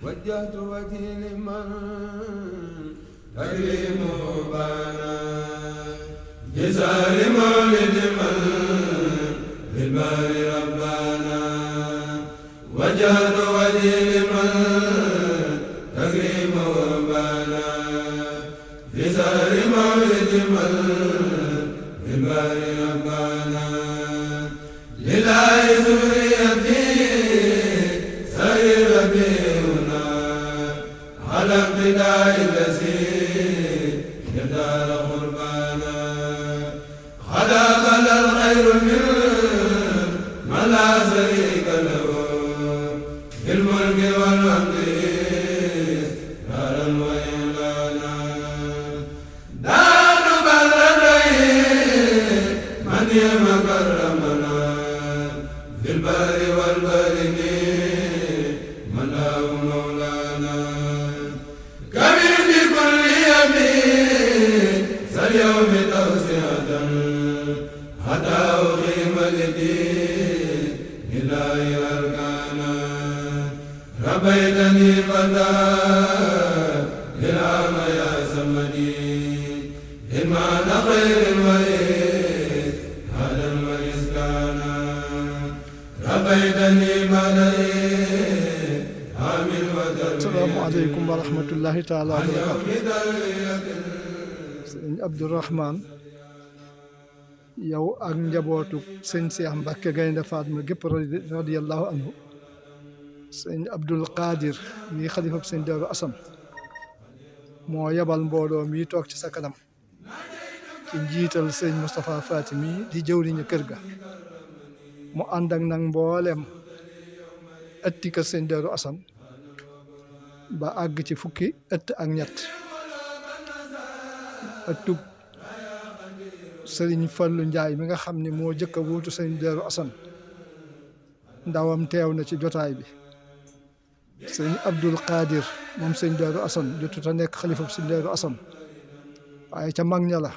وجهت وجهي لمن تكريمه بانا جزار مولد من في البار ربنا وجهت وجهي لمن تكريمه بانا جزار مولد من في البار ربنا لله ذريتي سير بينا على ابتداء الذي يدار قربانا خلق الخير من لا شريك له في الملك والحمد دارا وإعلانا دار بلدين من يمكرمنا في البر والبر من له مولانا كبير بكل يمين ساليوم توسعة حتى أقيم لدين إله أركانا ربيتني فتى بالعام يا سمدي إيمان خير الوئيس هذا وإسكانا ربيتني بدري عامل ودربي asalaamaaleykum wa rahmatullahi taala wa barakaatu. sëñ Abdourahmane yow ak njabootu sëñ Cheikh Mbacke Gaynde Fatma gépp radiyallahu anhu sëñ Abdoul Qadir mii xalifa sëñ Darou Assane moo yebal mbooloo mii toog ci sa kanam ci njiital sëñ Moustapha Fati mii di jëwriñu kër ga mu ànd ak nag mboolem ëtti kër sëñ Darou Assane ba àgg ci fukki ëtt ak ñett ëttub sëriñ Fallu Njaay mi nga xam ne moo jëkk a wuutu sëñ Darou Assane ndawam teew na ci jotaay bi sëñ Abdoul Qadir moom sëñ Darou Assane jotut a nekk xalifa sëñ Darou Assane waaye ca mag ña la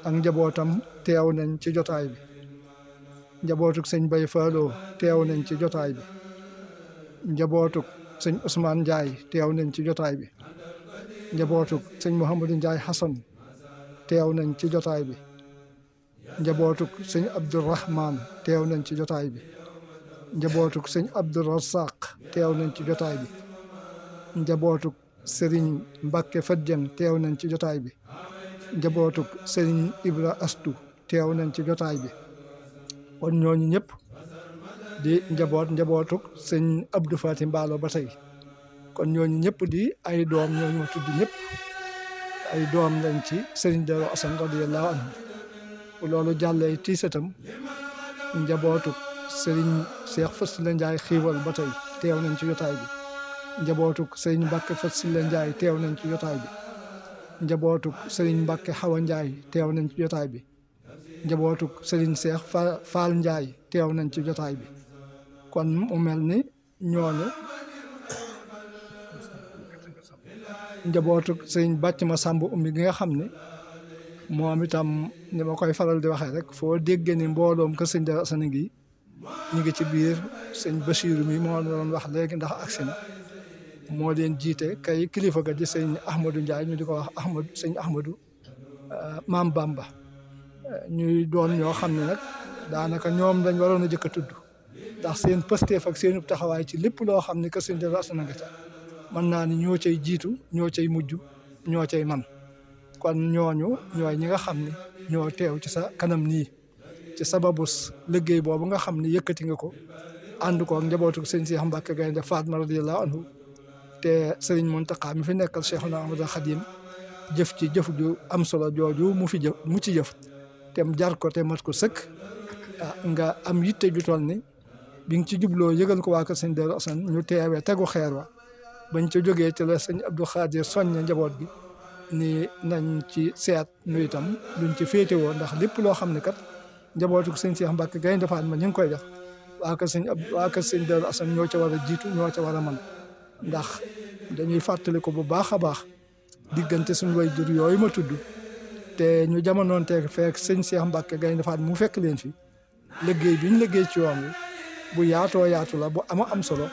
ak njabootam teew nañ ci jotaay bi njabootuk sëñ Bay Falloo teew nañ ci jotaay bi njabootuk sëñ Ousmane Ndiaye teew nañ ci jotaay bi njabootuk sëñ Mouhamadou Ndiaye Hassan teew nañ ci jotaay bi njabootuk sëñ Abdourahmane teew nañ ci jotaay bi njabootuk sëñ Abdourasaq teew nañ ci jotaay bi njabootuk sëriñ Mbacke Fadjeng teew nañ ci jotaay bi njabootuk sëriñ Ibra Astu teew nañ ci jotaay bi kon ñooñu ñëpp di njabootuk sëñ Abdou Fati Mbaalo ba tey kon ñooñu ñëpp di ay doom ñooñu tudd ñëpp ay doom lañ ci sëriñ Darou Assane radiyallahu anhu loolu jàllee tiisatam njabootuk sëriñ Cheikh Fassila Ndiaye xiiwal ba tey teew nañ ci jotaay bi njabootuk sëriñ Mbacke Fassila Ndiaye teew nañ ci jotaay bi njabootuk sëriñ Mbacke Xawa Ndiaye teew nañ ci jotaay bi njabootuk sëriñ Cheikh Fall Ndiaye teew nañ ci jotaay bi kon mu mel ni ñooñu njabootuk sëriñ bàcc ma sàmb ummi gi nga xam ne moom itam ni ma koy faral di waxee rek foo dégg ni mbooloom kër sëñ Darou Assane gi ñu ngi ci biir sëñ Bachir mi moo doon wax léegi ndax agsi na moo leen jiite kay kilifa ga di sëñ Ahmadou Ndiaye ñu di ko wax sëñ Ahmadou Maam Bamba ñuy doon ñoo xam ne nag daanaka ñoom dañ waroon a jëkk a tudd ndax seen pësteef ak seenu taxawaay ci lépp loo xam ne kër sëñ Darou Assane nga ca mën naa ni ñoo cay jiitu ñoo cay mujj ñoo cay man kon ñooñu ñooy ñi nga xam ne ñoo teew ci sa kanam nii ci sababus liggéey boobu nga xam ne yëkkati nga ko ànd ko ak njabootu sëñ Cheikh Mbacke Gaynde Fatma radiyallahu anhu te sëriñ Mountakha mi fi nekkal Cheikhuna Ahmadul Khadim jëf ci jëf ju am solo jooju mu ci jëf te mu jar ko te mat ko sëkk nga am yitte ju toll ni bi nga ci jubloo yëgal ko waa kër sëñ Darou Assane ñu teewee tegu xeer wa bañ ca jógee ci la sëñ Abdou Khadir soññe njaboot bi ni nañ ci seet nu itam luñ ci féetewoo ndax lépp loo xam ne kat njabootu sëñ Cheikh Mbacke Gaynde Fatma ñu ngi koy def waa kër sëñ Darou Assane ñoo ca war a jiitu ñoo ca war a man ndax dañuy fàttali ko bu baax a baax diggante suñu way jur yooyu ma tudd te ñu jamonoonteeg fekk sëñ Cheikh Mbacke Gaynde Fatma mu fekk leen fi liggéey bi ñu liggéey ci yoon wi bu yaatoo yaatu la bu am solo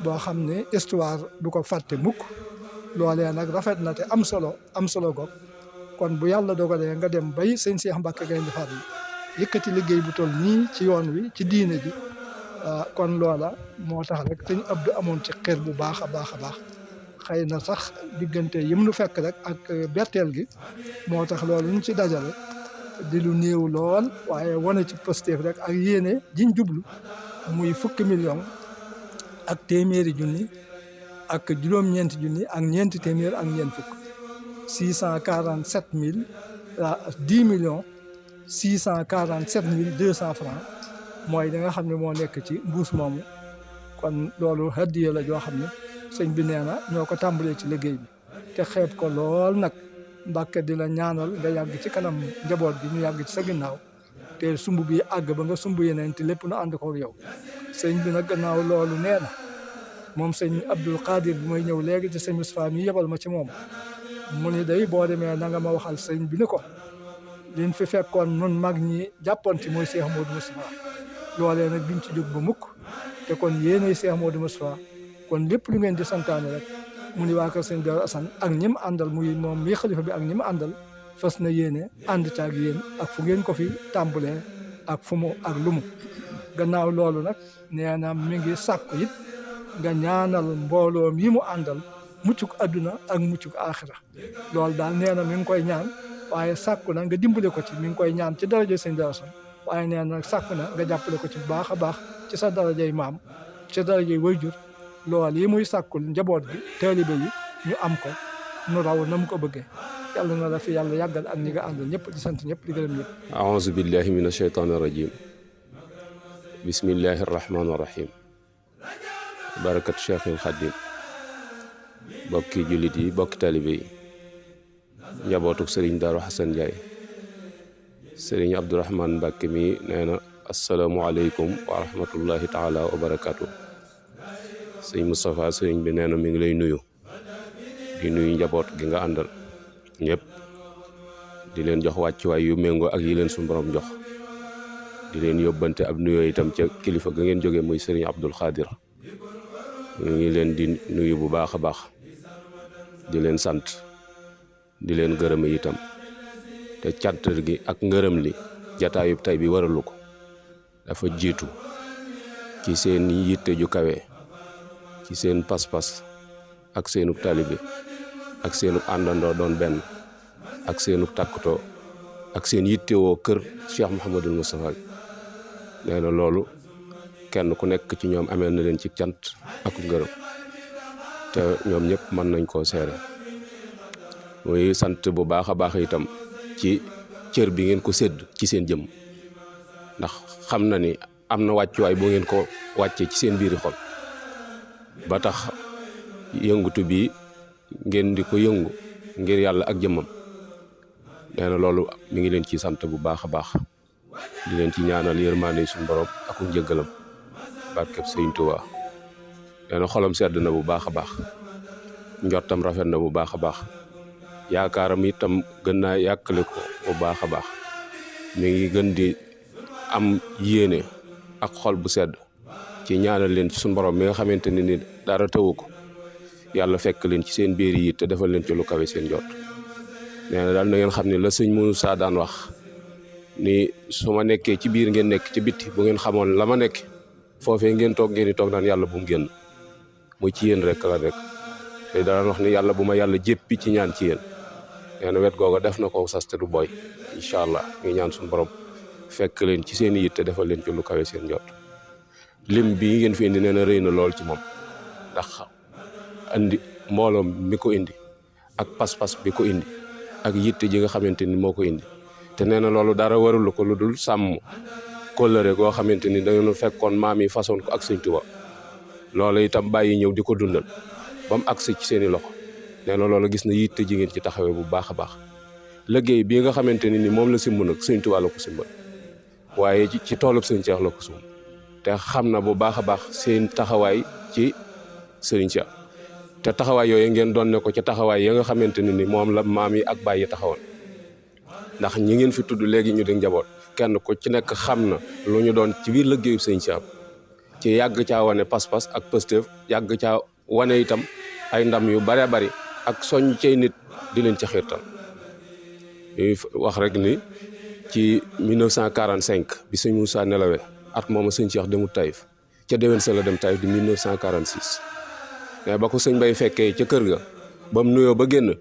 boo xam ne histoire du ko fàtte mukk. loolee nag rafet na te am solo goog kon bu yàlla dogalee nga dem bay sëñ Cheikh Mbacke Gaïndé Fatma yëkkati liggéey bu toll nii ci yoon wi ci diine ji kon loola moo tax rek sëñ Abdou amoon ci xër bu baax a baax a baax xëy na sax diggante yim nu fekk rek ak berteel gi moo tax loolu ñu ci dajale di lu néew lool waaye wane ci positif rek ak yéene jiñ jublu muy fukki million ak téeméeri junni ak juróom-ñeenti junni ak ñeenti téeméer ak ñeent fukk 647 10 millions 647 200 francs mooy li nga xam ne moo nekk ci mbuus moomu kon loolu hadiya la joo xam ne sëñ bi nee na ñoo ko tàmbalee ci liggéey bi te xeeb ko lool nag Mbàkke di la ñaanal nga yàgg ci kanam njaboot gi ñu yàgg ci sa ginnaaw te sumb bi àgg ba nga sumb yeneen te lépp nu ànd ko yow sëñ bi nag gannaaw loolu nee na moom sëñ Abdul Qadir bi mooy ñëw léegi ci sëñ Moustapha mi yebal ma ci moom mu ni day boo demee na nga ma waxal sëñ bi ni ko liñ fi fekkoon nun mag ñi jàppoon ci mooy Cheikh Modou Moustapha loolee nag duñ ci jóg ba mukk te kon yéenay Cheikh Modou Moustapha kon lépp lu ngeen di santaane rek mu ni waa kër sëñ Darou Assane ak ñi mu àndal muy moom mii xalifa bi ak ñi mu àndal fas na yéene ànd caag yéen ak fu ngeen ko fi tàmbalee ak fu mu ak lu mu gannaaw loolu nag nee na mi ngi sàkku it nga ñaanal mbooloom yi mu àndal muccuk adduna ak muccuk aaxira loolu daal nee na mi ngi koy ñaan waaye sàkku na nga dimbale ko ci mi ngi koy ñaan ci daraja sëñ Darou Assane waaye nee na sàkku na nga jàppale ko ci bu baax a baax ci sa darajay maam ci darajay wayjur loolu yi muy sàkkul njaboot gi taalibe yi ñu am ko nu raw na mu ko bëggee yàlla na la fi yàlla yàggal ak ñi nga àndal ñëpp di sant ñëpp di gërëm ñëpp. aouzu billahi min ashaytaani rajim bismillahi rahmaani rahim barakat Cheikhul Khadim bokki jullit yi bokki taalibe yi njabootuk sëriñ Darou Assane Ndiaye sëriñ Abdourahmane Mbacke mi nee na asalaamualeykum wa rahmatullahi taala wa barakaatu. sëñ Moustapha sëriñ bi nee na mi ngi lay nuyu di nuyu njaboot gi nga àndal ñëpp di leen jox wàccuwaay yu méngoo ak yi leen suñu borom jox di leen yóbbante ab nuyoo itam ca kilifa ga ngeen jógee muy sëriñ Abdul Xaadir ñu ngi leen di nuyu bu baax a baax di leen sant di leen gërëm itam te cant gi ak ngërëm li jataayub tay bi waralu ko dafa jiitu ci seen yitte ju kawe ci seen pas-pas ak seenub taalibe ak seenub àndandoo doon benn ak seenub tàkkutoo ak seen yittewoo kër Cheikh Mouhamadul Moustapha nee na loolu kenn ku nekk ci ñoom amee na leen ci cant ak ngërëm te ñoom ñëpp mën nañ koo seere muy sant bu baax a baax itam ci cër bi ngeen ko sédd ci seen jëm ndax xam na ni am na wàccuwaay bu ngeen ko wàccee ci seen biiri xol ba tax yëngutu bi ngeen di ko yëngu ngir yàlla ak jëmmam nee na loolu mi ngi leen ci sant bu baax a baax di leen ci ñaanal yërmande suñu borom ak njëggalam barkeb Sëriñ Tuubaa nee na xolam sedd na bu baax a baax njottam rafet na bu baax a baax yaakaaram itam gën naa yàkkale ko bu baax a baax mi ngi gën di am yéene ak xol bu sedd ci ñaanal leen ci suñu borom mi nga xamante ne ni dara tawu ko yàlla fekk leen ci seen biir yi te defal leen ci lu kawe seen jot nee na daal na ngeen xam ne la sëñ Moussa daan wax ni su ma nekkee ci biir ngeen nekk ci bitti bu ngeen xamoon la ma nekk foofee ngeen toog ngeen di toog naan yàlla bu mu génn muy ci yéen rek la rek te daan wax ni yàlla bu ma yàlla jéppi ci ñaan ci yéen nee na wet googa def na ko sas te du boy incha allah ngi ñaan suñu borom fekk leen ci seen yitte defal leen ci lu kawe seen jot lim bii ngeen fi indi nee na rëy na lool ci moom ndax andi mbooloom mi ko indi ak pas-pas bi ko indi ak yitte ji nga xamante ni moo ko indi te nee na loolu dara warul ko lu dul sàmm kóllëre goo xamante ni dañu fekkoon maam yi façon ko ak Sëñ Tuubaa loolu itam bàyyi ñëw di ko dundal ba mu agsi ci seeni loxo nee na loolu gis na yitte ji ngeen ci taxawee bu baax a baax liggéey bii nga xamante ni moom la simb nag Sëñ Tuubaa la ko simbal waaye ci toolub Sëñ Cheikh la ko sumb te xam na bu baax a baax seen taxawaay ci Sëriñ Cheikh te taxawaay yooyu ngeen doon ne ko ci taxawaay ya nga xamante ne ni moom la maam yi ak bàyyi taxawoon ndax ñi ngeen fi tudd léegi ñu di njaboot kenn ku ci nekk xam na lu ñu doon ci biir liggéeyu Sëriñ Cheikh ci yàgg caa wane pas-pas ak pësteef yàgg caa wane itam ay ndam yu bare bari ak soññ cay nit di leen ci xiirtal ñuy wax rek ni ci 1945 bi sëñ Moussa nelawee at mooma sëñ Cheikh demut Taïf ca déwén sa la dem Taïf di 1946 mais ba ko sëñ Bay fekkee ca kër ga ba mu nuyoo ba génn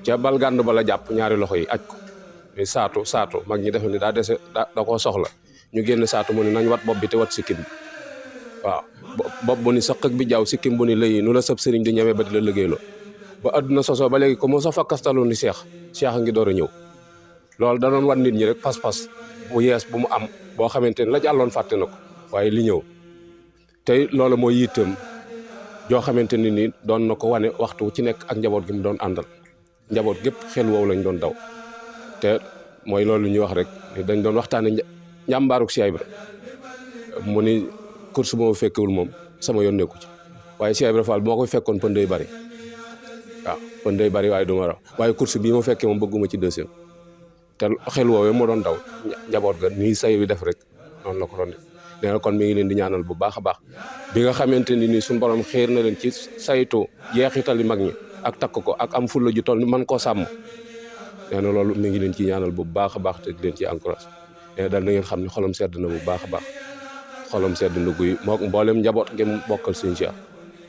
ca balgànd ba la jàpp ñaari loxo yi aj ko ni saatu mag ñi defe ni daa dese da koo soxla ñu génn saatu mu ni nañ wat bopp bi te wat sikkim bi waaw bopp bu ni sëq ak bi jaaw sikkim bu ni lëyi nu la sëb sëriñ di ñemee ba di la liggéeyloo ba adduna sosoo ba léegi ko moo sa fakkastalu ni Cheikh a ngi door a ñëw loolu da doon wan nit ñi rek pas-pas bu yees bu mu am boo xamante ni la jàlloon fàtte na ko waaye li ñëw tey loolu mooy yitteem joo xamante ni nii doon na ko wane waxtu ci nekk ak njaboot gi mu doon àndal njaboot gépp xel woowu lañ doon daw te mooy loolu ñuy wax rek dañ doon waxtaane njàmbaaruk Cheikh Ibra mu ni course moo fekkewul moom sama yoon nekku ci waaye Cheikh Ibra Fall moo koy fekkoon pëndey bari waaw pëndey bari waaye duma raw waaye course bii ma fekkee moom bëgguma ci deuxième te xel woowee moo doon daw njaboot ga nii say bi def rek noonu la ko doon def nee na kon mi ngi leen di ñaanal bu baax a baax bi nga xamante ni nii suñu borom xiir na leen ci saytu jeexitali mag ñi ak takk ko ak am fulla ju toll ni man koo sàmm nee na loolu mi ngi leen ci ñaanal bu baax a baax te di leen ci encouragé nee dal na ngeen xam ne xolam sedd na bu baax a baax xolam sedd na guy moo mboolem njaboot gi mu bokkal sëñ Cheikh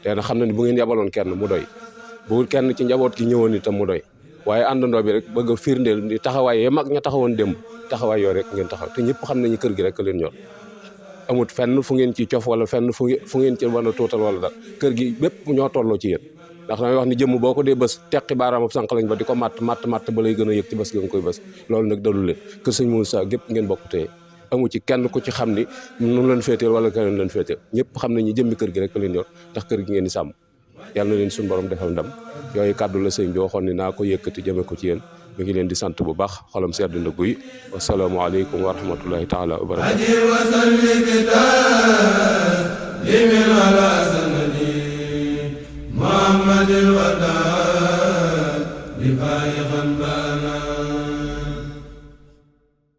te na xam na ni bu ngeen yabaloon kenn mu doy bu kenn ci njaboot gi ñëwoon itam mu doy waaye àndandoo bi rek bëgg a firndeel ni taxawaay yee mag ña taxawoon démb taxawaay yooyu rek ngeen taxaw te ñëpp xam nañu kër gi rek leen ñor amut fenn fu ngeen ci cof wala fenn fu ngeen ci war a tuutal wala dara kër gi bépp ñoo tolloo ci yéen ndax damay wax ni jëmm boo ko dee bës teqi baaraamam sànq lañ ba di ko matt ba lay gën a yëg ci bés gi nga koy bës loolu nag dalul leen kër sëñ Moussa gépp ngeen bokk teye amu ci kenn ku ci xam ni nun leen féeteel wala keneen leen féeteel ñëpp xam nañu jëmmi kër gi rek leen yor ndax kër gi ngeen di sàmm yàlla na leen suñu borom defal ndam yooyu kàddu la sëñ bi waxoon ni naa ko yëkkati jëme ko ci yéen mi ngi leen di sant bu baax xolam sedd na guy wasalaamu aleykum wa rahmatullahi taala wa barakatu محمد الوداع لفائقا